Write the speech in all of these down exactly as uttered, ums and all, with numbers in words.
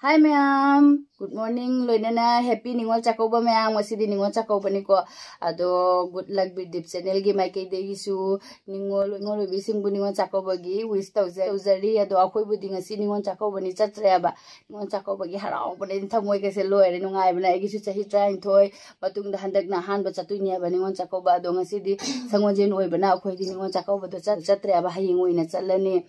Hi ꯃꯌꯥꯝ, good morning, ꯂꯣꯏꯅꯅ happy Ningol Chakkouba ꯃꯌꯥꯝ꯫ ꯉꯁꯤꯗꯤ ꯅꯤꯉꯣꯜ ꯆꯥꯛꯀꯧꯕꯅꯤꯀꯣ꯫ ꯑꯗꯣ good luck ꯕꯤꯔꯗꯤꯞ channelꯒꯤ ꯃꯥꯏꯀꯩꯗꯒꯤꯁꯨ ꯅꯤꯉꯣꯜ, ꯅꯤꯉꯣꯜ ꯑꯣꯏꯕꯤꯁꯤꯡꯕꯨ ꯅꯤꯉꯣꯜ ꯆꯥꯛꯀꯧꯕꯒꯤ wish ꯇꯧꯖ-, ꯇꯧꯖꯔꯤ꯫ ꯑꯗꯣ ꯑꯩꯈꯣꯏꯕꯨꯗꯤ ꯉꯁꯤ ꯅꯤꯉꯣꯜ ꯆꯥꯛꯀꯧꯕꯅꯤ ꯆꯠꯇ꯭ꯔꯦꯕ꯫ ꯅꯤꯉꯣꯜ ꯆꯥꯛꯀꯧꯕꯒꯤ ꯍꯔꯥꯎꯕꯅ ꯊꯃꯣꯏꯒꯁꯦ ꯂꯣꯏꯔꯦ, ꯅꯨꯡꯉꯥꯏꯕꯅ꯫ ꯑꯩꯒꯤꯁꯨ ꯆꯍꯤ ꯇꯔꯥꯅꯤꯊꯣꯏ ꯃꯇꯨꯡꯗ ꯍꯟꯗꯛꯅ ꯑꯍꯥꯟꯕ ꯆꯠꯇꯣꯏꯅꯦꯕ ꯅꯤꯉꯣꯜ ꯆꯥꯛꯀꯧꯕ꯫ ꯑꯗꯣ ꯉꯁꯤꯗꯤ ꯁꯪꯒꯣꯜꯁꯦꯟ ꯑꯣꯏꯕꯅ ꯑꯩꯈꯣꯏꯗꯤ ꯅꯤꯉꯣꯜ ꯆꯥꯛꯀꯧꯕꯗꯣ ꯆꯠ-, ꯆꯠꯇ꯭ꯔꯦꯕ, ꯍꯌꯦꯡ ꯑꯣꯏꯅ ꯆꯠꯂꯅꯤ꯫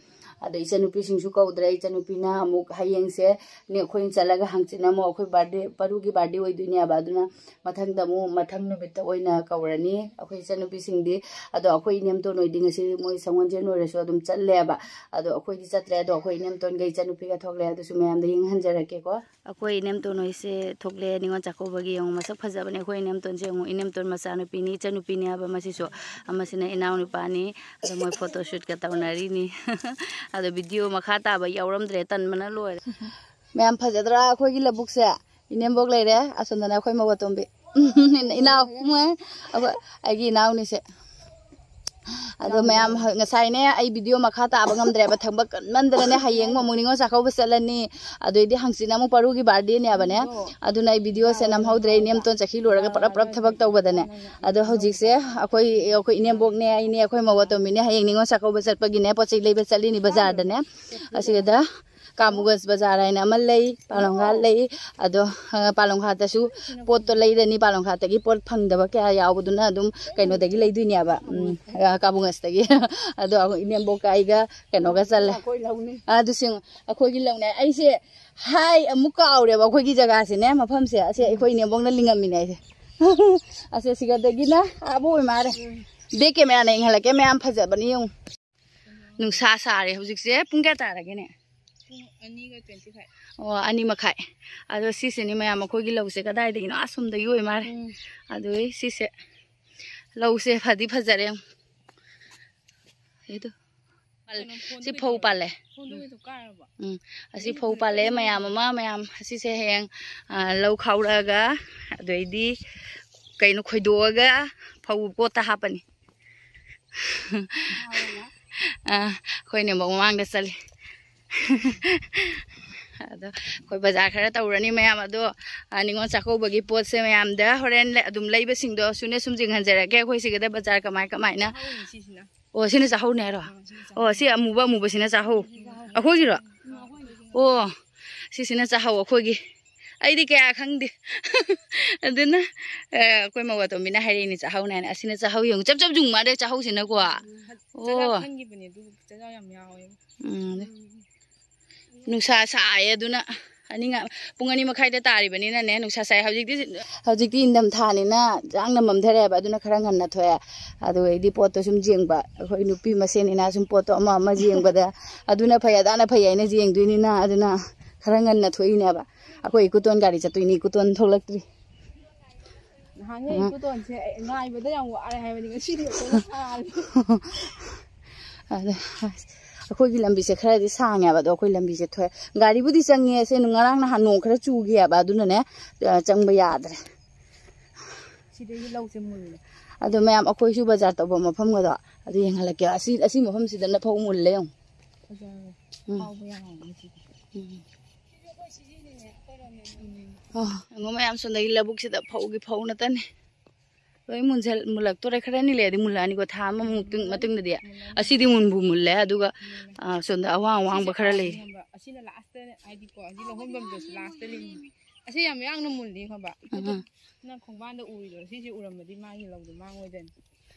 ꯑꯗꯣ ꯏꯆꯟꯅꯨꯄꯤꯁꯤꯡꯁꯨ ꯀꯧꯗ꯭ꯔꯦ꯫ ꯏꯆꯟꯅꯨꯄꯤꯅ ꯑꯃꯨꯛ ꯍꯌꯦꯡꯁꯦ ꯅꯦ ꯑꯩꯈꯣꯏꯅ ꯆꯠꯂꯒ ꯍꯪꯆꯤꯠꯅ ꯑꯃꯨꯛ ꯑꯩꯈꯣꯏ birthday, ꯄꯔꯨꯒꯤ birthday ꯑꯣꯏꯗꯣꯏꯅꯦꯕ꯫ ꯑꯗꯨꯅ ꯃꯊꯪꯗ ꯑꯃꯨꯛ, ꯃꯊꯪ ꯅꯨꯃꯤꯠꯇ ꯑꯣꯏꯅ ꯀꯧꯔꯅꯤ ꯑꯩꯈꯣꯏ ꯏꯆꯟꯅꯨꯄꯤꯁꯤꯡꯗꯤ꯫ ꯑꯗꯣ ꯑꯩꯈꯣꯏ ꯏꯅꯦꯝꯇꯣꯟ ꯍꯣꯏꯗꯤ ꯉꯁꯤ ꯃꯣꯏ ꯁꯪꯒꯣꯜꯁꯦꯟ ꯑꯣꯏꯔꯁꯨ ꯑꯗꯨꯝ ꯆꯠꯂꯦꯕ꯫ ꯑꯗꯣ ꯑꯩꯈꯣꯏꯗꯤ ꯆꯠꯇ꯭ꯔꯦ꯫ ꯑꯗꯣ ꯑꯩꯈꯣꯏ ꯏꯅꯦꯝꯇꯣꯟꯒ ꯏꯆꯟꯅꯨꯄꯤꯒ ꯊꯣꯛꯂꯛꯑꯦ꯫ ꯑꯗꯨꯁꯨ ꯃꯌꯥꯝꯗ ꯌꯦꯡꯍꯟꯖꯔꯛꯀꯦꯀꯣ꯫ ꯑꯩꯈꯣꯏ ꯏꯅꯦꯝꯇꯣꯟ ꯍꯣꯏꯁꯦ ꯊꯣꯛꯂꯛꯑꯦ ꯅꯤꯉꯣꯜ ꯆꯥꯛꯀꯧꯕꯒꯤ꯫ ꯌꯦꯡꯉꯨ, ꯃꯁꯛ ꯐꯖꯕꯅꯦ ꯑꯩꯈꯣꯏ ꯏꯅꯦꯝꯇꯣꯟꯁꯦ꯫ ꯌꯦꯡꯉꯨ, ꯏꯅꯦꯝꯇꯣꯟ ꯃꯆꯥꯅꯨꯄꯤꯅꯤ, ꯏꯆꯟꯅꯨꯄꯤꯅꯤ ꯍꯥꯏꯕ ꯃꯁꯤꯁꯨ꯫ ꯑꯃꯁꯤꯅ ꯏꯅꯥꯎꯅꯨꯄꯥꯅꯤ꯫ ꯑꯗꯣ ꯃꯣꯏ photo shootꯀ ꯇꯧꯅꯔꯤꯅꯤ꯫ ꯑꯗꯣ video ꯃꯈꯥ ꯇꯥꯕ ꯌꯥꯎꯔꯝꯗ꯭ꯔꯦ, ꯇꯟꯕꯅ ꯂꯣꯏꯔꯦ꯫ ꯃꯌꯥꯝ ꯐꯖꯗ꯭ꯔꯥ ꯑꯩꯈꯣꯏꯒꯤ ꯂꯧꯕꯨꯛꯁꯦ? ꯏꯅꯦꯝꯕꯣꯛ ꯂꯩꯔꯦ, ꯑꯁꯣꯝꯗꯅ ꯑꯩꯈꯣꯏ ꯃꯧ ꯑꯇꯣꯝꯕꯤ꯫ ꯏꯅꯥꯎ, ꯃꯣꯏ, ꯑꯩꯈꯣꯏ, ꯑꯩꯒꯤ ꯏꯅꯥꯎꯅꯤꯁꯦ꯫ ꯑꯗꯣ ꯃꯌꯥꯝ ꯍ-, ꯉꯁꯥꯏꯅꯦ ꯑꯩ video ꯃꯈꯥ ꯇꯥꯕ ꯉꯝꯗ꯭ꯔꯦꯕ, ꯊꯕꯛ ꯀꯟꯃꯟꯗꯅꯅꯦ꯫ ꯍꯌꯦꯡ ꯑꯃꯨꯛ ꯅꯤꯉꯣꯜ ꯆꯥꯛꯀꯧꯕ ꯆꯠꯂꯅꯤ, ꯑꯗꯨꯏꯗꯤ ꯍꯪꯆꯤꯠꯅ ꯑꯃꯨꯛ ꯄꯔꯨꯒꯤ birthdayꯅꯦꯕꯅꯦ꯫ ꯑꯗꯨꯅ ꯑꯩ videoꯁꯦ ꯅꯝꯍꯧꯗ꯭ꯔꯦ, ꯏꯅꯦꯝꯇꯣꯟ ꯆꯠꯈꯤ ꯂꯣꯏꯔꯒ ꯄꯔꯞ ꯄꯔꯞ ꯊꯕꯛ ꯇꯧꯕꯗꯅꯦ꯫ ꯑꯗꯣ ꯍꯧꯖꯤꯛꯁꯦ ꯑꯩꯈꯣꯏ, ꯑꯩꯈꯣꯏ ꯏꯅꯦꯝꯕꯣꯛꯅꯦ, ꯑꯩꯅꯦ, ꯑꯩꯈꯣꯏ ꯃꯧ ꯑꯇꯣꯝꯕꯤꯅꯦ, ꯍꯌꯦꯡ ꯅꯤꯉꯣꯜ ꯆꯥꯛꯀꯧꯕ ꯆꯠꯄꯒꯤꯅꯦ ꯄꯣꯠ ꯆꯩ ꯂꯩꯕ ꯆꯠꯂꯤꯅꯤ ꯕꯖꯥꯔꯗꯅꯦ꯫ ꯑꯁꯤꯗ ꯀꯥꯕꯨꯒꯁ ꯕꯖꯥꯔ ꯍꯥꯏꯅ ꯑꯃ ꯂꯩ, ꯄꯥꯂꯣꯡꯒꯥꯠ ꯂꯩ꯫ ꯑꯗꯣ, ꯑ, ꯄꯥꯂꯣꯡꯒꯥꯠꯇꯁꯨ ꯄꯣꯠꯇꯣ ꯂꯩꯔꯅꯤ꯫ ꯄꯥꯂꯣꯡꯒꯥꯠꯇꯒꯤ ꯄꯣꯠ ꯐꯪꯗꯕ ꯀꯌꯥ ꯌꯥꯎꯕꯗꯨꯅ ꯑꯗꯨꯝ ꯀꯩꯅꯣꯗꯒꯤ ꯂꯩꯗꯣꯏꯅꯦꯕ, ꯎꯝ, ꯑ, ꯀꯥꯕꯨꯡꯒꯁꯇꯒꯤ꯫ ꯑꯗꯣ ꯑꯩꯈꯣꯏ ꯏꯅꯦꯝꯕꯣꯛꯀ ꯑꯩꯒ ꯀꯩꯅꯣꯒ ꯆꯠꯂꯦ꯫ ꯑꯗꯨꯁꯤꯡ ꯑꯩꯈꯣꯏꯒꯤ ꯂꯧꯅꯦ꯫ ꯑꯩꯁꯦ ꯍꯥꯏ ꯑꯃꯨꯛ ꯀꯥꯎꯔꯦꯕ ꯑꯩꯈꯣꯏꯒꯤ ꯖꯒꯥꯁꯤꯅꯦ, ꯃꯐꯝꯁꯦ꯫ ꯑꯁꯦ ꯑꯩꯈꯣꯏ ꯏꯅꯦꯝꯕꯣꯛꯅ ꯂꯤꯡꯉꯝꯃꯤꯅꯦ ꯑꯩꯁꯦ꯫ ꯑꯁꯦ ꯁꯤꯒꯗꯒꯤꯅ ꯑꯥꯕꯨ ꯑꯣꯏ ꯃꯥꯜꯂꯦ꯫ Back cameraꯅ ꯌꯦꯡꯍꯜꯂꯛꯀꯦ, ꯃꯌꯥꯝ ꯐꯖꯕꯅꯤ ꯌꯦꯡꯉꯨ꯫ ꯅꯨꯡꯁꯥ ꯁꯥꯔꯦ ꯍꯧꯖꯤꯛꯁꯦ꯫ ꯄꯨꯡ ꯀꯌꯥ ꯇꯥꯔꯒꯦꯅꯦ? ꯄꯨꯡ ꯑꯅꯤꯒ twenty five꯫ ꯑꯣ, ꯑꯅꯤ ꯃꯈꯥꯏ꯫ ꯑꯗꯣ ꯁꯤꯁꯤꯅꯤ ꯃꯌꯥꯝ ꯑꯩꯈꯣꯏꯒꯤ ꯂꯧꯁꯦ ꯀꯗꯥꯏꯗꯒꯤꯅꯣ? ꯑꯁꯣꯝꯗꯒꯤ ꯑꯣꯏ ꯃꯥꯜꯂꯦ꯫ ꯎꯝ꯫ ꯑꯗꯨꯒꯤ ꯁꯤꯁꯦ ꯂꯧꯁꯦ ꯐꯗꯤ ꯐꯖꯔꯦ꯫ ꯑꯗꯨ ꯀꯩꯅꯣ ꯁꯤ ꯐꯣꯟꯗꯨ ꯐꯧ ꯀꯩꯗꯧꯔꯕ? ꯄꯥꯜꯂꯦ꯫ ꯐꯣꯟꯗꯨ ꯀꯩꯗꯧ ꯀꯥꯏꯔꯕ? ꯎꯝ, ꯑꯁꯤ ꯐꯧ ꯄꯥꯜꯂꯦ ꯃꯌꯥꯝ ꯑꯃ, ꯃꯌꯥꯝ꯫ ꯑꯁꯤꯁꯦ ꯍꯌꯦꯡ, ꯑ, ꯂꯧ ꯈꯥꯎꯔꯛꯑꯒ ꯑꯗꯩꯗꯤ ꯀꯩꯅꯣ ꯈꯣꯏꯗꯣꯛꯑꯒ ꯐꯧ ꯄꯣꯠꯇ ꯍꯥꯞꯄꯅꯤ꯫ ꯑ, ꯑꯩꯈꯣꯏꯅ ꯑꯃꯨꯛ ꯃꯃꯥꯡꯗ ꯆꯠꯂꯤ꯫ ꯑꯗꯣ ꯑꯩꯈꯣꯏ ꯕꯖꯥꯔ ꯈꯔ ꯇꯧꯔꯅꯤ ꯃꯌꯥꯝ꯫ ꯑꯗꯣ, ꯑ, ꯅꯤꯉꯣꯜ ꯆꯥꯛꯀꯧꯕꯒꯤ ꯄꯣꯠꯁꯦ ꯃꯌꯥꯝꯗ ꯍꯣꯔꯦꯟ ꯂꯩ-, ꯑꯗꯨꯝ ꯂꯩꯕꯁꯤꯡꯗꯣ ꯁꯨꯅꯦ ꯁꯨꯝ ꯌꯦꯡꯍꯟꯖꯔꯛꯀꯦ꯫ ꯑꯩꯈꯣꯏ ꯁꯤꯒꯗ ꯕꯖꯥꯔ ꯀꯃꯥꯏ ꯀꯃꯥꯏꯅ꯫ ꯆꯥꯛꯍꯧꯅꯤ ꯁꯤꯁꯤꯅ꯫ ꯑꯣ, ꯁꯤꯅ ꯆꯥꯛꯍꯧꯅꯦ ꯍꯥꯏꯔꯣ? ꯑꯥ, ꯁꯤꯅ ꯆꯥꯛꯍꯧ꯫ ꯑꯣ, ꯁꯤ ꯑꯃꯨꯕ ꯑꯃꯨꯕꯁꯤꯅ ꯆꯥꯛꯍꯧ꯫ ꯁꯤꯅ ꯆꯥꯛꯍꯧ꯫ ꯑꯩꯈꯣꯏꯒꯤꯔꯣ? ꯎꯝ, ꯑꯩꯈꯣꯏꯒꯤꯅꯦ꯫ ꯑꯣ, ꯁꯤꯁꯤꯅ ꯆꯥꯛꯍꯧ ꯑꯩꯈꯣꯏꯒꯤ꯫ ꯑꯩꯗꯤ ꯀꯌꯥ ꯈꯪꯗꯦ꯫ ꯑꯗꯨꯅ, ꯑ, ꯑꯩꯈꯣꯏ ꯃꯧ ꯑꯇꯣꯝꯕꯤꯅ ꯍꯥꯏꯔꯛꯏꯅꯦ ꯆꯥꯛꯍꯧꯅꯦ ꯍꯥꯏꯅ꯫ ꯑꯁꯤꯅ ꯆꯥꯛꯍꯧ ꯌꯦꯡꯉꯨ꯫ ꯆꯞ ꯆꯞ ꯌꯨꯡ ꯃꯥꯜꯂꯦ ꯆꯥꯛꯍꯧꯁꯤꯅꯀꯣ꯫ ꯎꯝ, ꯆꯥꯛꯍꯥꯎ ꯑꯣ꯫ ꯈꯟꯈꯤꯕꯅꯦ ꯑꯗꯨ ꯆꯥꯛꯍꯥꯎ ꯌꯥꯝ ꯌꯥꯎꯋꯦ꯫ ꯎꯝ꯫ ꯎꯝ꯫ ꯅꯨꯡꯁꯥ ꯁꯥꯏꯌꯦ ꯑꯗꯨꯅ ꯑꯅꯤ ꯉꯥ-, ꯄꯨꯡ ꯑꯅꯤ ꯃꯈꯥꯏꯗ ꯇꯥꯔꯤꯕꯅꯤꯅꯅꯦ ꯅꯨꯡꯁꯥ ꯁꯥꯏ꯫ ꯍꯧꯖꯤꯛꯇꯤ, ꯍꯧꯖꯤꯛꯇꯤ ꯏꯪꯊꯝꯊꯥꯅꯤꯅ ꯆꯥꯡꯅ ꯃꯝꯊꯔꯛꯑꯦꯕ, ꯑꯗꯨꯅ ꯈꯔ ꯉꯟꯅ ꯊꯣꯛꯑꯦ꯫ ꯑꯗꯨꯒꯩꯗꯤ ꯄꯣꯠꯇꯣ ꯁꯨꯝ ꯌꯦꯡꯕ, ꯑꯩꯈꯣꯏ ꯅꯨꯄꯤ ꯃꯁꯦꯟꯅꯤꯅ ꯁꯨꯝ ꯄꯣꯠꯇꯣ ꯑꯃ ꯑꯃ ꯌꯦꯡꯕꯗ ꯑꯗꯨꯅ ꯐꯩ ꯑꯗꯥꯅ ꯐꯩ ꯍꯥꯏꯅ ꯌꯦꯡꯗꯣꯏꯅꯤꯅ, ꯑꯗꯨꯅ ꯈꯔ ꯉꯟꯅ ꯊꯣꯛꯏꯅꯦꯕ꯫ ꯑꯩꯈꯣꯏ ꯏꯀꯨꯇꯣꯟ ꯒꯥꯔꯤ ꯆꯠꯇꯣꯏꯅꯤ, ꯏꯀꯨꯇꯣꯟ ꯊꯣꯛꯂꯛꯇ꯭ꯔꯤ꯫ ꯅꯍꯥꯟꯒꯩ ꯑ꯫ ꯏꯀꯨꯇꯣꯟꯁꯦ ꯑꯩ ꯉꯥꯏꯕꯗ ꯌꯥꯝ ꯋꯥꯔꯦ ꯍꯥꯏꯕꯅꯤ, ꯉꯁꯤꯗꯤ ꯑꯩꯈꯣꯏꯅ ꯐꯥꯔꯦ꯫ ꯑꯗ ꯑꯩꯈꯣꯏꯒꯤ ꯂꯝꯕꯤꯁꯦ ꯈꯔꯗꯤ ꯁꯥꯡꯉꯦꯕ, ꯑꯗꯣ ꯑꯩꯈꯣꯏ ꯂꯝꯕꯤꯁꯦ ꯊꯣꯛꯑꯦ꯫ ꯒꯥꯔꯤꯕꯨꯗꯤ ꯆꯪꯉꯦ, ꯑꯁꯦ ꯉꯔꯥꯡ ꯅꯍꯥꯟ ꯅꯣꯡ ꯈꯔ ꯆꯨꯈꯤꯑꯕ, ꯑꯗꯨꯅꯅꯦ, ꯑ, ꯆꯪꯕ ꯌꯥꯗ꯭ꯔꯦ꯫ ꯁꯤꯗꯒꯤ ꯂꯧꯁꯦ ꯃꯨꯜꯂꯦ꯫ ꯑꯗꯣ ꯃꯌꯥꯝ ꯑꯩꯈꯣꯏꯁꯨ ꯕꯖꯥꯔ ꯇꯧꯕ ꯃꯐꯝꯒꯗꯣ ꯑꯗꯨ ꯌꯦꯡꯍꯜꯂꯛꯀꯦ꯫ ꯑꯁꯤ, ꯑꯁꯤ ꯃꯐꯝꯁꯤꯗꯅ ꯐꯧ ꯃꯨꯜꯂꯦ ꯌꯦꯡꯉꯨ꯫ ꯐꯖꯔꯦ꯫ ꯎꯝ꯫ ꯍꯥꯎꯕ ꯌꯥꯝ ꯍꯥꯎꯕꯅꯦ ꯁꯤꯗꯤ꯫ ꯎꯝ꯫ ꯑꯣ, ꯌꯦꯡꯉꯣ ꯃꯌꯥꯝ, ꯁꯣꯝꯗꯒꯤ ꯂꯧꯕꯨꯛꯁꯤꯗ ꯐꯧꯒꯤ ꯐꯧ ꯉꯥꯛꯇꯅꯤ꯫ ꯂꯣꯏ ꯃꯨꯟꯖꯜ-, ꯃꯨꯜꯂꯛꯇꯣꯔꯦ꯫ ꯈꯔꯅꯤ ꯂꯩꯔꯗꯤ ꯃꯨꯜꯂꯛꯑꯅꯤꯀꯣ, ꯊꯥ ꯑꯃꯃꯨꯛ ꯃꯇꯨꯡ-, ꯃꯇꯨꯡꯗꯗꯤ꯫ ꯃꯨꯜꯂꯅꯤ꯫ ꯑꯁꯤꯗꯤ ꯃꯨꯟꯕꯨ ꯃꯨꯜꯂꯦ, ꯑꯗꯨꯒ, ꯃꯨꯜꯂꯦ꯫ ꯑ, ꯁꯣꯝꯗ ꯑꯋꯥꯡ ꯑꯋꯥꯡꯕ ꯁꯤꯁꯦ ꯈꯔ ꯂꯩꯔꯤ꯫ ꯈꯪꯕ꯭ꯔꯥ? ꯑꯁꯤꯅ ꯂꯥꯁꯇ ꯍꯥꯏꯗꯤꯀꯣ, ꯑꯁꯤ ꯂꯧꯍꯣꯟꯐꯝꯗꯨꯁꯨ ꯂꯥꯁꯇ ꯂꯩꯅꯤ꯫ ꯑꯁꯤ ꯌꯥꯝ ꯌꯥꯡꯅ ꯃꯨꯜꯂꯤ ꯈꯪꯕ꯭ꯔꯥ? ꯏꯀꯨꯠꯇ ꯑꯥ꯫ ꯅꯪ ꯈꯣꯡꯕꯥꯟꯗ ꯎꯔꯤꯗꯣ, ꯁꯤꯁꯦ ꯎꯔꯝꯃꯗꯤ ꯃꯥꯒꯤ ꯂꯧꯗꯣ ꯃꯥꯡꯉꯣꯏꯗꯣꯏꯅꯤ꯫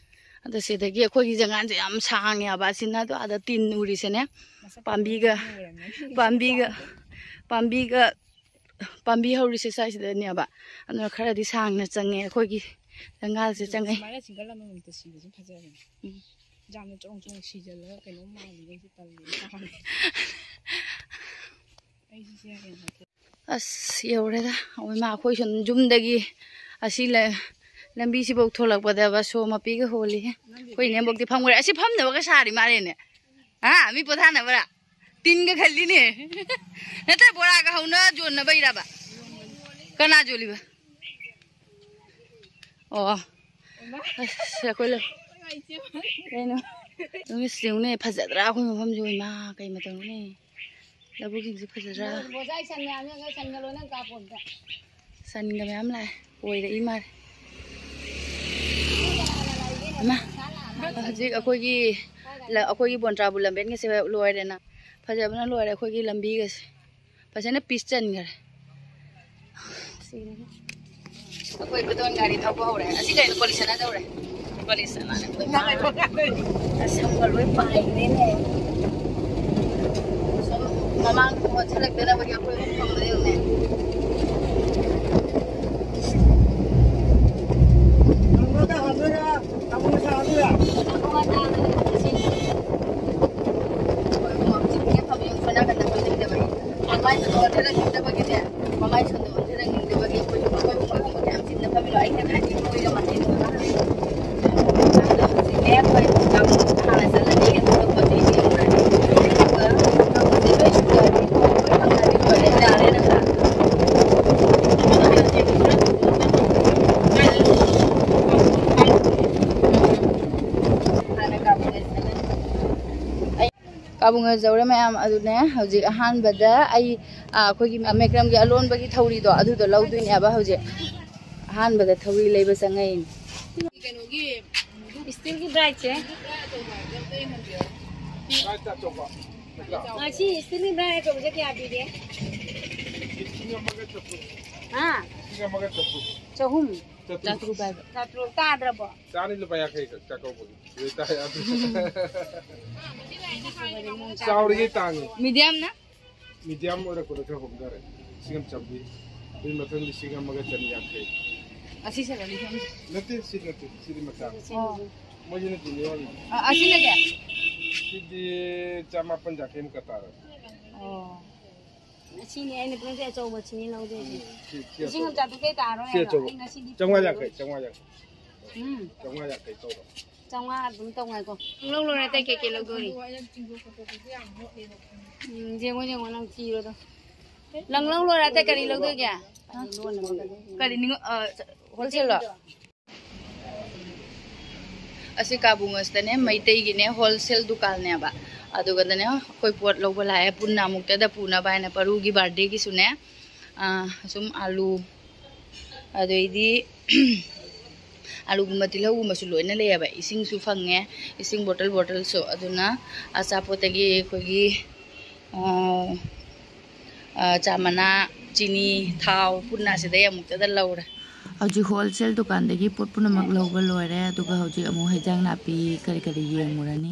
ꯑꯗꯣ ꯁꯤꯗꯒꯤ ꯑꯩꯈꯣꯏꯒꯤ ꯖꯒꯥꯁꯦ ꯌꯥꯝ ꯁꯥꯡꯉꯦꯕ꯫ ꯑꯁꯤꯅ ꯑꯗꯣ ꯑꯥꯗ ꯇꯤꯟ ꯎꯔꯤꯁꯦꯅꯦ, ꯃꯁꯛ ꯄꯥꯝꯕꯤꯒ, ꯐꯖꯕ ꯎꯔꯝꯃꯅꯤ꯫ ꯄꯥꯝꯕꯤꯒ, ꯄꯥꯝꯕꯤꯒ, ꯄꯥꯝꯕꯤ ꯍꯧꯔꯤꯁꯦ ꯁ꯭ꯋꯥꯏꯁꯤꯗꯅꯦꯕ꯫ ꯑꯗꯨꯅ ꯈꯔꯗꯤ ꯁꯥꯡꯅ ꯆꯪꯉꯦ ꯑꯩꯈꯣꯏꯒꯤ ꯖꯒꯥꯁꯦ ꯑꯗꯣ ꯆꯪꯉꯦ꯫ ꯁꯨꯃꯥꯏꯅ ꯁꯤꯡꯒꯜ ꯑꯃꯃꯝꯇ ꯁꯤꯕꯁꯨ ꯐꯖꯕꯅꯦ꯫ ꯎꯝ꯫ ꯌꯥꯝꯅ ꯆꯥꯎꯅ ꯆꯥꯎꯅ ꯁꯤꯖꯜꯂꯒ ꯀꯩꯅꯣꯝ ꯃꯥꯜꯂꯤꯉꯩꯁꯦ ꯇꯜꯂꯤ꯫ ꯑꯩꯁꯦ ꯁꯤ ꯌꯥꯝ ꯍꯩꯅꯗꯦ꯫ ꯑꯁ, ꯌꯧꯔꯦꯗ꯫ ꯑꯣ ꯏꯃꯥ, ꯑꯩꯈꯣꯏ ꯁꯣꯝ ꯌꯨꯝꯗꯒꯤ ꯑꯁꯤ ꯂ-, ꯂꯝꯕꯤꯁꯤꯐꯥꯎ ꯊꯣꯛꯂꯛꯄꯗꯕ ꯁꯣ ꯃꯄꯤꯒ ꯍꯣꯜꯂꯤꯍꯦ꯫ ꯑꯩꯈꯣꯏ ꯏꯅꯦꯝꯕꯣꯛꯇꯤ ꯐꯝꯈ꯭ꯔꯦ꯫ ꯑꯁꯤ ꯐꯝꯅꯕꯒ ꯁꯥꯔꯤ ꯃꯥꯜꯂꯦꯅꯦ꯫ ꯍꯥ? ꯃꯤ ꯄꯣꯊꯥꯅꯕꯔꯥ? ꯇꯤꯟꯒ ꯈꯜꯂꯤꯅꯦ꯫ ꯅꯠꯇ꯭ꯔ ꯕꯣꯔꯥꯒ ꯍꯧꯅ ꯌꯣꯟꯅꯕꯩꯔꯕ? ꯀꯅꯥ ꯌꯣꯜꯂꯤꯕ? ꯑꯣ꯫ ꯑꯁ, ꯑꯩꯈꯣꯏ ꯂꯩ-, ꯀꯩꯅꯣ? ꯅꯣꯏ ꯌꯦꯡꯉꯨꯅꯦ, ꯐꯖꯗ꯭ꯔꯥ ꯑꯩꯈꯣꯏ ꯃꯐꯝꯁꯦ? ꯏꯃꯥ, ꯀꯩ ꯃꯇꯧꯅꯣꯅꯦ? ꯂꯧꯕꯨꯛꯁꯤꯡꯁꯦ ꯐꯖꯗ꯭ꯔꯥ? ꯕꯣꯖꯥꯏ ꯁꯟ ꯃꯌꯥꯝ ꯌꯦꯡꯉꯣ, ꯁꯟꯒ ꯂꯣꯏꯅ ꯀꯥꯞꯄꯣ ꯑꯝꯇ꯫ ꯁꯟꯒ ꯃꯌꯥꯝ ꯂꯥꯛꯑꯦ꯫ ꯑꯣꯏꯔꯛꯏ ꯃꯥꯜꯂꯦ꯫ ꯃꯤ ꯀꯅꯥ ꯀꯅꯥ ꯂꯩꯒꯦꯅꯦ? ꯏꯃꯥ, ꯁꯟ ꯂꯥꯛꯑ ꯃꯥꯜꯂꯦ꯫ ꯍꯧꯖꯤꯛ ꯑꯩꯈꯣꯏꯒꯤ ꯂ-, ꯑꯩꯈꯣꯏꯒꯤ ꯕꯣꯟꯗ꯭ꯔꯥꯕꯨ ꯂꯝꯕꯦꯟꯒꯁꯦ ꯂꯣꯏꯔꯦꯅ꯫ ꯐꯖꯕꯅ ꯂꯣꯏꯔꯦ ꯑꯩꯈꯣꯏꯒꯤ ꯂꯝꯕꯤꯒꯁꯦ꯫ ꯐꯖꯅ ꯄꯤꯁ ꯆꯟꯈꯔꯦ꯫ ꯑꯩꯈꯣꯏ ꯈꯨꯗꯣꯟ ꯒꯥꯔꯤ ꯊꯧꯕ ꯍꯧꯔꯦ꯫ ꯑꯁꯤ ꯀꯩꯅꯣ ꯄꯣꯂꯤꯁꯅ ꯇꯧꯔꯦ꯫ ꯄꯣꯂꯤꯁꯅ ꯑꯩꯈꯣꯏ ꯃꯥ ꯑꯁꯪꯕ ꯂꯣꯏ ꯄꯥꯏꯈ꯭ꯔꯦꯅꯦ꯫ ꯁꯨꯝ ꯃꯃꯥꯡ ꯑꯣꯟꯁꯤꯜꯂꯛꯇꯅꯕꯒꯤ ꯑꯩꯈꯣꯏ ꯑꯍꯨꯝ ꯐꯝꯕꯗ ꯌꯦꯡꯉꯨꯅꯦ꯫ ꯃꯃꯥꯏ ꯁꯣꯟꯗ ꯑꯣꯟꯊꯔꯛꯅꯤꯡꯗꯕꯒꯤꯅꯦ, ꯃꯃꯥꯏ ꯁꯣꯟꯗ ꯑꯣꯟꯊꯔꯛꯅꯤꯡꯗꯕꯒꯤ ꯑꯩꯈꯣꯏꯁꯨ ꯃꯈꯣꯏ ꯃꯈꯣꯏ ꯃꯈꯣꯏ ꯌꯥꯝ ꯆꯤꯟꯅ ꯐꯝꯃꯤꯗꯣ ꯑꯩꯅ ꯈꯟꯕ ꯃꯣꯏꯒ ꯃꯇꯦꯡ ꯄꯥꯡꯅꯕꯅꯦ꯫ ꯑꯗꯣ ꯍꯧꯖꯤꯛꯅꯦ ꯑꯩꯈꯣꯏ ꯍꯥꯟꯅ ꯆꯠꯂꯅꯤ, ꯑꯗꯨꯒ ꯄꯣꯠ ꯆꯩꯁꯦ ꯌꯦꯡꯉꯨꯔꯅꯤ꯫ ꯑꯗꯨꯒ ꯍꯧꯖꯤꯛ ꯂꯣꯏ ꯁꯨꯗꯔꯗꯤ ꯂꯣꯏ ꯐꯪꯉꯗꯤ ꯂꯣꯏꯔꯦ, ꯌꯥꯔꯦ ꯅꯠꯇ꯭ꯔꯥ? ꯍꯥꯟꯅ ꯀꯥꯕꯨꯡ ꯆꯠꯂꯅꯤ꯫ ꯀꯥꯕꯨꯡ ꯌꯧꯔꯦ ꯃꯌꯥꯝ꯫ ꯑꯗꯨꯅꯦ ꯍꯧꯖꯤꯛ ꯑꯍꯥꯟꯕꯗ ꯑꯩ, ꯑ, ꯑꯩꯈꯣꯏꯒꯤ ꯃꯦꯀ꯭ꯔꯝꯒꯤ ꯑꯂꯣꯟꯕꯒꯤ ꯊꯧꯔꯤꯗꯣ ꯑꯗꯨꯗꯣ ꯂꯧꯗꯣꯏꯅꯦꯕ ꯍꯧꯖꯤꯛ꯫ ꯑꯍꯥꯟꯕꯗ ꯊꯧꯔꯤ ꯂꯩꯕ ꯆꯪꯉꯛꯏꯅꯦ꯫ ꯀꯩꯅꯣꯒꯤ ꯏꯁꯇꯤꯜꯒꯤ ꯕ꯭ꯔꯥꯏꯠꯁꯦ꯫ ꯉꯁꯤ ꯏꯁꯇꯤꯜꯒꯤ ꯕ꯭ꯔꯥꯏꯠ ꯑꯆꯧꯕꯁꯦ ꯀꯌꯥ ꯄꯤꯒꯦ? ꯂꯤꯁꯤꯡ ꯑꯃꯒ ꯆꯥꯇ꯭ꯔꯨꯛ꯫ ꯍꯥ? ꯂꯤꯁꯤꯡ ꯑꯃꯒ ꯆꯥꯇ꯭ꯔꯨꯛ꯫ ꯆꯍꯨꯝ꯫ ꯆꯥꯇ꯭ꯔꯨꯛ꯫ ꯆꯥꯇ꯭ꯔꯨꯛ ꯍꯥꯏꯕ꯫ ꯆꯥꯇ꯭ꯔꯨꯛ ꯇꯥꯗ꯭ꯔꯕꯣ? ꯆꯥꯅꯤ ꯂꯨꯄꯥ ꯌꯥꯡꯈꯩ ꯈꯛ ꯆꯥꯛꯀꯧꯕꯒꯤ꯫ ꯂꯣꯏ ꯇꯥꯏ ꯑꯗꯨ꯫ ꯆꯥꯎꯔꯤꯈꯩ ꯇꯥꯡꯉꯤ꯫ ꯃꯤꯗꯤꯌꯝꯅ? ꯃꯤꯗꯤꯌꯝ ꯑꯣꯏꯔꯛꯄꯗ ꯈꯔ ꯍꯣꯡꯊꯔꯦ꯫ ꯂꯤꯁꯤꯡ ꯑꯃ ꯆꯥꯝꯃꯔꯤ꯫ ꯑꯗꯨꯒꯤ ꯃꯊꯪ ꯂꯤꯁꯤꯡ ꯑꯃꯒ ꯆꯅꯤ ꯌꯥꯡꯈꯩ꯫ ꯑꯁꯤꯁꯤꯔꯣ ꯂꯤꯁꯤꯡ ꯑꯃ? ꯅꯠꯇꯦ, ꯁꯤ ꯅꯠꯇꯦ꯫ ꯁꯤꯗꯤ ꯃꯆꯥ꯫ ꯑꯣ꯫ ꯃꯣꯏꯁꯤꯅ ꯖꯨꯅꯤꯌꯔꯅꯤ꯫ ꯑ, ꯑꯁꯤꯅ ꯀꯌꯥ? ꯁꯤꯗꯤ ꯆꯃꯥꯄꯟ ꯌꯥꯡꯈꯩꯃꯨꯛꯀ ꯇꯥꯔꯦ꯫ ꯑꯣ꯫ ꯑꯁꯤꯅꯤ ꯑꯩꯅ ꯄꯨꯔꯛꯇꯣꯏ ꯑꯆꯧꯕꯁꯤꯅꯤ ꯂꯧꯗꯣꯏꯁꯦ꯫ ꯁꯤ, ꯁꯤ ꯂꯤꯁꯤꯡ ꯑꯃ ꯑꯆꯧꯕ꯫ ꯆꯥꯇ꯭ꯔꯨꯛꯇꯩ ꯇꯥꯔꯣꯏ ꯁꯤ ꯍꯥꯏꯕ꯫ ꯑꯆꯧꯕ꯫ ꯑꯩ ꯉꯁꯤꯗꯤ ꯆꯥꯝꯃꯉꯥ ꯌꯥꯡꯈꯩ, ꯆꯥꯝꯃꯉꯥ ꯌꯥꯡꯈꯩ꯫ ꯎꯝ꯫ ꯆꯥꯝꯃꯉꯥ ꯌꯥꯡꯈꯩ ꯇꯧꯔꯣ꯫ ꯆꯥꯝꯃꯉꯥ ꯑꯗꯨꯝ ꯇꯧ ꯉꯥꯏꯈꯣ꯫ ꯂꯧ ꯂꯣꯏꯔꯦ, ꯑꯇꯩ ꯀꯩꯀꯩ ꯂꯧꯗꯣꯔꯤ? ꯎꯝ, ꯌꯦꯡꯉꯣ, ꯌꯦꯡꯉꯣ, ꯅꯪ ꯊꯤꯔꯣꯗꯣ꯫ ꯂꯪ ꯂꯧ ꯂꯣꯏꯔꯦ, ꯑꯇꯩ ꯀꯔꯤ ꯂꯧꯗꯣꯏꯒꯦ? ꯀꯔꯤ ꯅꯤꯡ-, ꯑ, ꯍꯣꯜꯁꯦꯜꯂꯣ? ꯑꯁꯤ ꯀꯥꯕꯨꯡ ꯑꯁꯤꯗꯅꯦ, ꯃꯩꯇꯩꯒꯤꯅꯦ, ꯍꯣꯜꯁꯦꯜ ꯗꯨꯀꯥꯟꯅꯦꯕ꯫ ꯑꯗꯨꯒꯗꯅꯦ ꯑꯩꯈꯣꯏ ꯄꯣꯠ ꯂꯧꯕ ꯂꯥꯛꯑꯦ, ꯄꯨꯟꯅ ꯑꯃꯨꯛꯇꯗ ꯄꯨꯅꯕ ꯍꯥꯏꯅ ꯄꯔꯨꯒꯤ ꯕꯥꯔꯗꯦꯒꯤꯁꯨꯅꯦ꯫ ꯑꯥ, ꯁꯨꯝ ꯑꯥꯂꯨ, ꯑꯗꯩꯗꯤ ꯑꯥꯂꯨꯒꯨꯝꯕ ꯇꯤꯜꯍꯧꯒꯨꯝꯕꯁꯨ ꯂꯣꯏꯅ ꯂꯩꯌꯦꯕ꯫ ꯏꯁꯤꯡꯁꯨ ꯐꯪꯉꯦ, ꯏꯁꯤꯡ ꯕꯣꯇꯜ ꯕꯣꯇꯜꯁꯨ꯫ ꯑꯗꯨꯅ ꯑꯆꯥꯄꯣꯠꯇꯒꯤ ꯑꯩꯈꯣꯏꯒꯤ, ꯑꯥ, ꯑꯥ, ꯆꯥ ꯃꯅꯥ, ꯆꯤꯅꯤ, ꯊꯥꯎ ꯄꯨꯟꯅ ꯑꯁꯤꯗꯩ ꯑꯃꯨꯛꯇꯗ ꯂꯧꯔꯦ꯫ ꯍꯧꯖꯤꯛ ꯍꯣꯜꯁꯦꯜ ꯗꯨꯀꯥꯟꯗꯒꯤ ꯄꯣꯠ ꯄꯨꯝꯅꯃꯛ ꯂꯧꯕ ꯂꯣꯏꯔꯦ, ꯑꯗꯨꯒ ꯍꯧꯖꯤꯛ ꯑꯃꯨꯛ ꯍꯦꯟꯖꯥꯡ ꯅꯥꯄꯤ ꯀꯔꯤ ꯀꯔꯤ ꯌꯦꯡꯉꯨꯔꯅꯤ꯫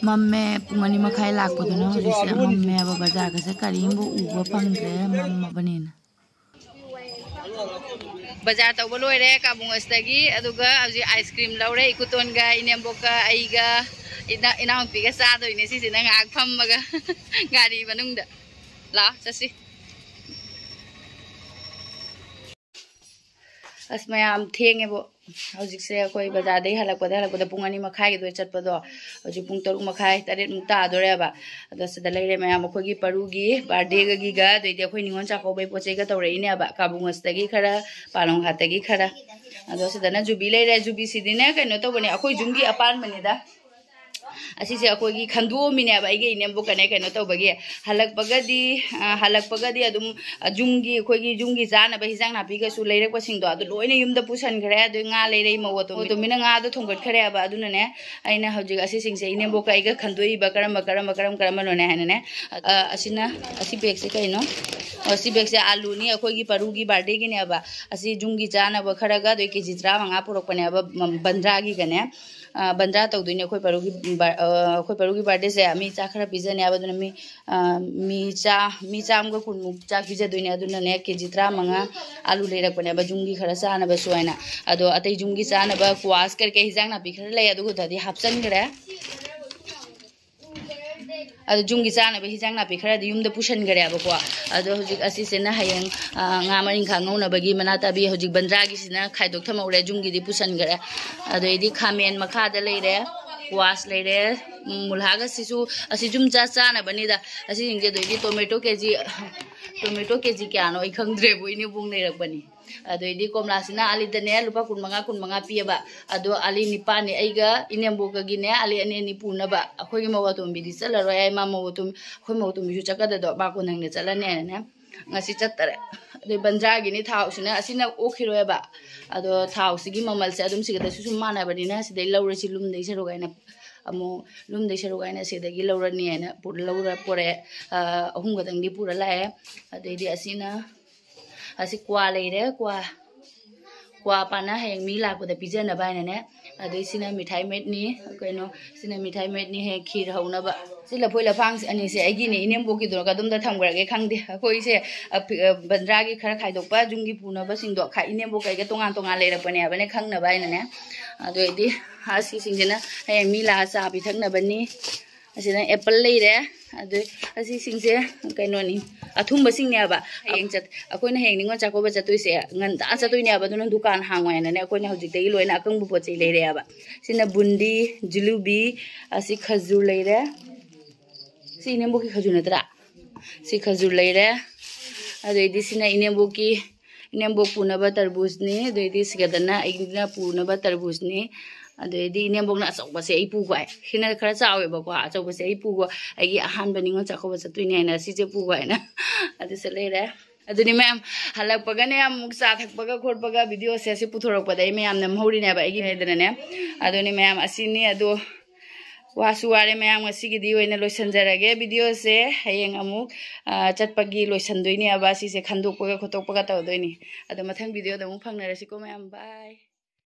ꯃꯝꯃꯦ, ꯄꯨꯡ ꯑꯅꯤ ꯃꯈꯥꯏ ꯂꯥꯛꯄꯗꯨꯅ ꯍꯧꯖꯤꯛꯁꯦ ꯃꯝꯃꯦꯕ, ꯕꯖꯥꯔꯒꯁꯦ ꯀꯔꯤꯝꯕꯨ ꯎꯕ ꯐꯪꯗ꯭ꯔꯦ, ꯃꯝꯃꯕꯅꯤꯅ꯫ ꯕꯖꯥꯔ ꯇꯧꯕ ꯂꯣꯏꯔꯦ ꯀꯥꯕꯨꯡ ꯑꯁꯤꯗꯒꯤ, ꯑꯗꯨꯒ ꯍꯧꯖꯤꯛ ꯑꯥꯏꯁ ꯀ꯭ꯔꯤꯝ ꯂꯧꯔꯦ꯫ ꯏꯀꯨꯇꯣꯟꯒ, ꯏꯅꯦꯝꯕꯣꯛꯀ, ꯑꯩꯒ, ꯏꯅꯥ-, ꯏꯅꯥꯎꯅꯨꯄꯤꯒ ꯆꯥꯗꯣꯏꯅꯦ ꯁꯤꯁꯤꯅ ꯉꯥꯏꯍꯥꯛ ꯐꯝꯃꯒ ꯒꯥꯔꯤ ꯃꯅꯨꯡꯗ꯫ ꯂꯥꯛꯑꯣ, ꯆꯠꯁꯤ꯫ ꯑꯁ, ꯃꯌꯥꯝ ꯊꯦꯡꯉꯦꯕꯣ꯫ ꯍꯧꯖꯤꯛꯁꯦ ꯑꯩꯈꯣꯏ ꯕꯖꯥꯔꯗꯒꯤ ꯍꯜꯂꯛꯄꯗ, ꯍꯜꯂꯛꯄꯗ ꯄꯨꯡ ꯑꯅꯤ ꯃꯈꯥꯏꯒꯤꯗꯣ ꯆꯠꯄꯗꯣ, ꯍꯧꯖꯤꯛ ꯄꯨꯡ ꯇꯔꯨꯛ ꯃꯈꯥꯏ, ꯇꯔꯦꯠꯃꯨꯛ ꯇꯥꯗꯣꯔꯦꯕ꯫ ꯑꯗꯣ ꯁꯤꯗ ꯂꯩꯔꯦ ꯃꯌꯥꯝ, ꯑꯩꯈꯣꯏꯒꯤ ꯄꯔꯨꯒꯤ ꯕꯥꯔꯗꯦꯒꯤꯒ, ꯑꯗꯩꯗꯤ ꯑꯩꯈꯣꯏ ꯅꯤꯉꯣꯜ ꯆꯥꯛꯀꯧꯕꯩ ꯄꯣꯠ ꯆꯩꯒ ꯇꯧꯔꯛꯏꯅꯦꯕ, ꯀꯥꯕꯨꯡ ꯑꯁꯤꯗꯒꯤ ꯈꯔ, ꯄꯥꯂꯣꯡ ꯍꯥꯠꯇꯒꯤ ꯈꯔ꯫ ꯑꯗꯣ ꯁꯤꯗꯅ ꯖꯨꯕꯤ ꯂꯩꯔꯦ꯫ ꯖꯨꯕꯤꯁꯤꯗꯤꯅꯦ, ꯀꯩꯅꯣ ꯇꯧꯕꯅꯦ, ꯑꯩꯈꯣꯏ ꯌꯨꯝꯒꯤ ꯑꯄꯥꯟꯕꯅꯤꯗ꯫ ꯑꯁꯤꯁꯦ ꯑꯩꯈꯣꯏꯒꯤ ꯈꯟꯗꯣꯛꯑꯝꯃꯤꯅꯦꯕ, ꯑꯩꯒꯤ ꯏꯅꯦꯝꯕꯣꯛꯀꯅꯦ ꯀꯩꯅꯣ ꯇꯧꯕꯒꯤ꯫ ꯍꯜꯂꯛꯄꯒꯗꯤ, ꯑ, ꯍꯜꯂꯛꯄꯒꯗꯤ ꯑꯗꯨꯝ, ꯑ, ꯌꯨꯝꯒꯤ, ꯑꯩꯈꯣꯏꯒꯤ ꯌꯨꯝꯒꯤ ꯆꯥꯅꯕ ꯍꯤꯟꯖꯥꯡ ꯅꯥꯄꯤꯒꯁꯨ ꯂꯩꯔꯛꯄꯁꯤꯡꯗꯣ ꯑꯗꯨ ꯂꯣꯏꯅ ꯌꯨꯝꯗ ꯄꯨꯁꯟꯈ꯭ꯔꯦ꯫ ꯑꯗꯨ ꯉꯥ ꯂꯩꯔꯛꯏ, ꯃꯧ ꯑꯇꯣꯝꯕꯤ, ꯑꯇꯣꯝꯕꯤꯅ ꯉꯥꯗꯣ ꯊꯣꯡꯒꯠꯈ꯭ꯔꯦꯕ꯫ ꯑꯗꯨꯅꯅꯦ ꯑꯩꯅ ꯍꯧꯖꯤꯛ ꯑꯁꯤꯁꯤꯡꯁꯦ ꯏꯅꯦꯝꯕꯣꯛꯀ ꯑꯩꯒ ꯈꯟꯗꯣꯛꯏꯕ, ꯀꯔꯝꯕ, ꯀꯔꯝꯕ, ꯀꯔꯝ, ꯀꯔꯝꯕꯅꯣꯅꯦ ꯍꯥꯏꯅꯅꯦ꯫ ꯑ, ꯑꯁꯤꯅ, ꯑꯁꯤ ꯕꯦꯒꯁꯦ ꯀꯩꯅꯣ? ꯑ, ꯁꯤ ꯕꯦꯒꯁꯦ ꯑꯥꯂꯨꯅꯤ, ꯑꯩꯈꯣꯏꯒꯤ ꯄꯔꯨꯒꯤ ꯕꯥꯔꯗꯦꯒꯤꯅꯦꯕ꯫ ꯑꯁꯤ ꯌꯨꯝꯒꯤ ꯆꯥꯅꯕ ꯈꯔꯒ, ꯑꯗꯩ ꯀꯦ ꯖꯤ ꯇꯔꯥꯃꯉꯥ ꯄꯨꯔꯛꯄꯅꯦꯕ, ꯕꯟꯗ꯭ꯔꯥꯒꯤꯒꯅꯦ꯫ ꯑ, ꯕꯟꯗ꯭ꯔꯥ ꯇꯧꯗꯣꯏꯅꯦ ꯑꯩꯈꯣꯏ ꯄꯔꯨꯒꯤ ꯕꯥ-, ꯑ, ꯑꯩꯈꯣꯏ ꯄꯔꯨꯒꯤ ꯕꯥꯔꯗꯦꯁꯦ ꯃꯤ ꯆꯥꯛ ꯈꯔ ꯄꯤꯖꯅꯦꯕ꯫ ꯑꯗꯨꯅ ꯃꯤ, ꯑ, ꯃꯤ ꯆꯥ-, ꯃꯤ ꯆꯥꯝꯃꯒ ꯀꯨꯟꯃꯨꯛ ꯆꯥꯛ ꯄꯤꯖꯗꯣꯏꯅꯦ꯫ ꯑꯗꯨꯅꯅꯦ ꯀꯦ ꯖꯤ ꯇꯔꯥꯃꯉꯥ ꯑꯥꯂꯨ ꯂꯩꯔꯛꯄꯅꯦꯕ, ꯌꯨꯝꯒꯤ ꯈꯔ ꯆꯥꯅꯕꯁꯨ ꯍꯥꯏꯅ꯫ ꯑꯗꯣ ꯑꯇꯩ ꯌꯨꯝꯒꯤ ꯆꯥꯅꯕ ꯀ꯭ꯋꯥꯁ ꯀꯔꯤ ꯀꯔꯤ ꯍꯤꯟꯖꯥꯡ ꯅꯥꯄꯤ ꯈꯔ ꯂꯩ, ꯑꯗꯨꯒꯗꯗꯤ ꯍꯥꯞꯆꯟꯈ꯭ꯔꯦ꯫ ꯑꯗꯣ ꯌꯨꯝꯒꯤ ꯆꯥꯅꯕ ꯍꯤꯟꯖꯥꯡ ꯅꯥꯄꯤ ꯈꯔꯗꯤ ꯌꯨꯝꯗ ꯄꯨꯁꯟꯈ꯭ꯔꯦꯕꯀꯣ꯫ ꯑꯗꯣ ꯍꯧꯖꯤꯛ ꯑꯁꯤꯁꯤꯅ ꯍꯌꯦꯡ, ꯑ, ꯉꯥ ꯃꯔꯤꯡꯈꯥ ꯉꯧꯅꯕꯒꯤ ꯃꯅꯥ ꯇꯥꯕꯤ, ꯍꯧꯖꯤꯛ ꯕꯟꯗ꯭ꯔꯥꯒꯤꯁꯤꯅ ꯈꯥꯏꯗꯣꯛ ꯊꯝꯍꯧꯔꯦ, ꯌꯨꯝꯒꯤꯗꯤ ꯄꯨꯁꯟꯈ꯭ꯔꯦ꯫ ꯑꯗꯩꯗꯤ ꯈꯥꯃꯦꯟ ꯃꯈꯥꯗ ꯂꯩꯔꯦ, ꯀ꯭ꯋꯥꯁ ꯂꯩꯔꯦ, ꯎꯝ, ꯃꯨꯂꯥꯒꯁꯤꯁꯨ, ꯑꯁꯤ ꯌꯨꯝ ꯆꯥ ꯆꯥꯅꯕꯅꯤꯗ꯫ ꯑꯁꯤꯁꯤꯡꯁꯦ, ꯑꯗꯩꯗꯤ ꯇꯣꯃꯦꯇꯣ ꯀꯦ ꯖꯤ, ꯇꯣꯃꯦꯇꯣ ꯀꯦ ꯖꯤ ꯀꯌꯥꯅꯣ ꯑꯩ ꯈꯪꯗ꯭ꯔꯦꯕꯨ, ꯏꯅꯦꯕꯨꯡ ꯂꯩꯔꯛꯄꯅꯤ꯫ ꯑꯗꯩꯗꯤ ꯀꯣꯝꯂꯥꯁꯤꯅ ꯑꯥꯂꯤꯗꯅꯦ ꯂꯨꯄꯥ ꯀꯨꯟ ꯃꯉꯥ, ꯀꯨꯟ ꯃꯉꯥ ꯄꯤꯌꯦꯕ꯫ ꯑꯗꯣ ꯑꯥꯂꯤ ꯅꯤꯄꯥꯟꯅꯤ, ꯑꯩꯒ ꯏꯅꯦꯝꯕꯣꯛꯀꯒꯤꯅꯦ ꯑꯥꯂꯤ ꯑꯅꯤ ꯑꯅꯤ ꯄꯨꯅꯕ꯫ ꯑꯩꯈꯣꯏꯒꯤ ꯃꯧ ꯑꯇꯣꯝꯕꯤꯗꯤ ꯆꯠꯂꯔꯣꯏ ꯍꯥꯏ, ꯃꯥ ꯃꯧ ꯑꯇꯣꯝ-, ꯑꯩꯈꯣꯏ ꯃꯧ ꯑꯇꯣꯝꯕꯤꯁꯨ ꯆꯠꯀꯗꯗꯣ, ꯃꯥ ꯀꯣꯟꯊꯪꯗ ꯆꯠꯂꯅꯦꯅꯅꯦ ꯉꯁꯤ ꯆꯠꯇꯔꯦ꯫ ꯑꯗꯩ ꯕꯟꯗ꯭ꯔꯥꯒꯤꯅꯤ ꯊꯥꯎꯁꯤꯅ, ꯑꯁꯤꯅ ꯑꯣꯛꯈꯤꯔꯣꯏꯕ꯫ ꯑꯗꯣ ꯊꯥꯎꯁꯤꯒꯤ ꯃꯃꯜꯁꯦ ꯑꯗꯨꯝ ꯁꯤꯒꯗꯁꯨ ꯁꯨꯝ ꯃꯥꯟꯅꯕꯅꯤꯅ ꯁꯤꯗꯩ ꯂꯧꯔꯁꯤ, ꯂꯨꯝꯗꯩ ꯁꯔꯨꯛ ꯍꯥꯏꯅ ꯑꯃꯨꯛ ꯂꯨꯝꯗꯩ ꯁꯔꯨꯛ ꯍꯥꯏꯅ ꯁꯤꯗꯒꯤ ꯂꯧꯔꯅꯤ ꯍꯥꯏꯅ ꯄꯨꯔ-, ꯂꯧꯔ ꯄꯣꯔꯛꯑꯦ꯫ ꯑ, ꯑꯍꯨꯝ ꯈꯛꯇꯪꯗꯤ ꯄꯨꯔ ꯂꯥꯛꯑꯦ꯫ ꯑꯗꯩꯗꯤ ꯑꯁꯤꯅ, ꯑꯁꯤ ꯀ꯭ꯋꯥ ꯂꯩꯔꯦ, ꯀ꯭ꯋꯥ꯫ ꯀ꯭ꯋꯥ ꯄꯥꯅ ꯍꯌꯦꯡ ꯃꯤ ꯂꯥꯛꯄꯗ ꯄꯤꯖꯅꯕ ꯍꯥꯏꯅꯅꯦ꯫ ꯑꯗꯩ ꯁꯤꯅ ꯃꯤꯊꯥꯏ ꯃꯦꯠꯅꯤ, ꯀꯩꯅꯣ, ꯁꯤꯅ ꯃꯤꯊꯥꯏ ꯃꯦꯠꯅꯤ, ꯍꯌꯦꯡ ꯈꯤꯔ ꯍꯧꯅꯕ꯫ ꯁꯤ ꯂꯐꯣꯏ ꯂꯐꯥꯡꯁꯦ ꯑꯅꯤꯁꯦ ꯑꯩꯒꯤꯅꯦ, ꯏꯅꯦꯝꯕꯣꯛꯀꯤꯗꯨꯅ ꯀꯗꯣꯝꯗ ꯊꯝꯈ꯭ꯔꯒꯦ ꯈꯪꯗꯦ꯫ ꯑꯩꯈꯣꯏꯁꯦ, ꯑ, ꯐꯤ-, ꯑ, ꯕꯟꯗ꯭ꯔꯥꯒꯤ ꯈꯔ ꯈꯥꯏꯗꯣꯛꯄ, ꯌꯨꯝꯒꯤ ꯄꯨꯅꯕꯁꯤꯡꯗꯣ ꯈꯥ-, ꯏꯅꯦꯝꯕꯣꯛ ꯀꯩꯒ ꯇꯣꯉꯥꯟ ꯇꯣꯉꯥꯟ ꯂꯩꯔꯛꯄꯅꯦ ꯍꯥꯏꯕꯅꯦ, ꯈꯪꯅꯕ ꯍꯥꯏꯅꯅꯦ꯫ ꯑꯗꯨ ꯑꯣꯏꯗꯤ ꯑꯁꯤꯁꯤꯡꯁꯤꯅ ꯍꯌꯦꯡ ꯃꯤ ꯂꯥꯛꯑ ꯆꯥ ꯄꯤꯊꯛꯅꯕꯅꯤ꯫ ꯑꯁꯤꯅ ꯑꯦꯄꯜ ꯂꯩꯔꯦ꯫ ꯑꯗꯨ ꯑꯁꯤꯁꯤꯡꯁꯦ ꯀꯩꯅꯣꯅꯤ, ꯑꯊꯨꯝꯕꯁꯤꯡꯅꯦꯕ꯫ ꯍꯌꯦꯡ ꯆꯠ-, ꯑꯩꯈꯣꯏꯅ ꯍꯌꯦꯡ ꯅꯤꯉꯣꯜ ꯆꯥꯛꯀꯧꯕ ꯆꯠꯇꯣꯏꯁꯦ ꯉꯟꯇꯥ ꯆꯠꯇꯣꯏꯅꯦꯕ, ꯑꯗꯨꯅ ꯗꯨꯀꯥꯟ ꯍꯥꯡꯉꯣꯏ ꯍꯥꯏꯅꯅꯦ ꯑꯩꯈꯣꯏꯅ ꯍꯧꯖꯤꯛꯇꯒꯤ ꯂꯣꯏꯅ ꯑꯀꯪꯕ ꯄꯣꯠ ꯆꯩ ꯂꯩꯔꯦꯕ꯫ ꯁꯤꯅ ꯕꯨꯟꯗꯤ, ꯖꯤꯂꯨꯕꯤ, ꯑꯁꯤ ꯈꯖꯨꯔ ꯂꯩꯔꯦ꯫ ꯁꯤ ꯏꯅꯦꯝꯕꯣꯛꯀꯤ ꯈꯖꯨꯔ ꯅꯠꯇ꯭ꯔꯥ? ꯁꯤ ꯈꯖꯨꯔ ꯂꯩꯔꯦ꯫ ꯑꯗꯩꯗꯤ ꯁꯤꯅ ꯏꯅꯦꯝꯕꯣꯛꯀꯤ, ꯏꯅꯦꯝꯕꯣꯛ ꯄꯨꯅꯕ ꯇꯔꯕꯨꯖꯅꯤ꯫ ꯑꯗꯩꯗꯤ ꯁꯤꯒꯗꯅ ꯑꯩꯅ ꯄꯨꯅꯕ ꯇꯔꯕꯨꯖꯅꯤ꯫ ꯑꯗꯩꯗꯤ ꯏꯅꯦꯝꯕꯣꯛꯅ ꯑꯆꯧꯕꯁꯦ ꯑꯩ ꯄꯨꯈꯣ ꯍꯥꯏ꯫ ꯁꯤꯅ ꯈꯔ ꯆꯥꯎꯋꯦꯕꯀꯣ, ꯑꯆꯧꯕꯁꯦ ꯑꯩ ꯄꯨꯈꯣ, ꯑꯩꯒꯤ ꯑꯍꯥꯟꯕ ꯅꯤꯉꯣꯜ ꯆꯥꯛꯀꯧꯕ ꯆꯠꯇꯣꯏꯅꯦ ꯍꯥꯏꯅ ꯁꯤꯁꯦ ꯄꯨꯈꯣ ꯍꯥꯏꯅ꯫ ꯑꯗꯨꯁꯨ ꯂꯩꯔꯦ꯫ ꯑꯗꯨꯅꯤ ꯃꯌꯥꯝ, ꯍꯜꯂꯛꯄꯒꯅꯦ ꯑꯃꯨꯛ ꯆꯥ ꯊꯛꯄꯒ ꯈꯣꯠꯄꯒ ꯚꯤꯗꯤꯑꯣꯁꯦ ꯑꯁꯤ ꯄꯨꯊꯣꯔꯛꯄꯗꯅꯦ ꯑꯩ ꯃꯌꯥꯝꯅ ꯃꯍꯧꯔꯤꯅꯦꯕ ꯑꯩꯒꯤ ꯍꯥꯏꯗꯅꯅꯦ꯫ ꯑꯗꯨꯅꯤ ꯃꯌꯥꯝ, ꯑꯁꯤꯅꯤ꯫ ꯑꯗꯣ ꯋꯥꯁꯨ ꯋꯥꯔꯦ ꯃꯌꯥꯝ, ꯉꯁꯤꯒꯤꯗꯤ ꯑꯣꯏꯅ ꯂꯣꯏꯁꯤꯟꯖꯔꯒꯦ ꯚꯤꯗꯤꯑꯣꯁꯦ꯫ ꯍꯌꯦꯡ ꯑꯃꯨꯛ, ꯑ, ꯆꯠꯄꯒꯤ ꯂꯣꯏꯁꯤꯟꯗꯣꯏꯅꯦꯕ, ꯁꯤꯁꯦ ꯈꯟꯗꯣꯛꯄꯒ ꯈꯣꯠꯇꯣꯛꯄꯒ ꯇꯧꯗꯣꯏꯅꯤ꯫ ꯑꯗꯣ ꯃꯊꯪ ꯚꯤꯗꯤꯑꯣꯗ ꯑꯃꯨꯛ ꯐꯪꯅꯔꯁꯤꯀꯣ ꯃꯌꯥꯝ, bye꯫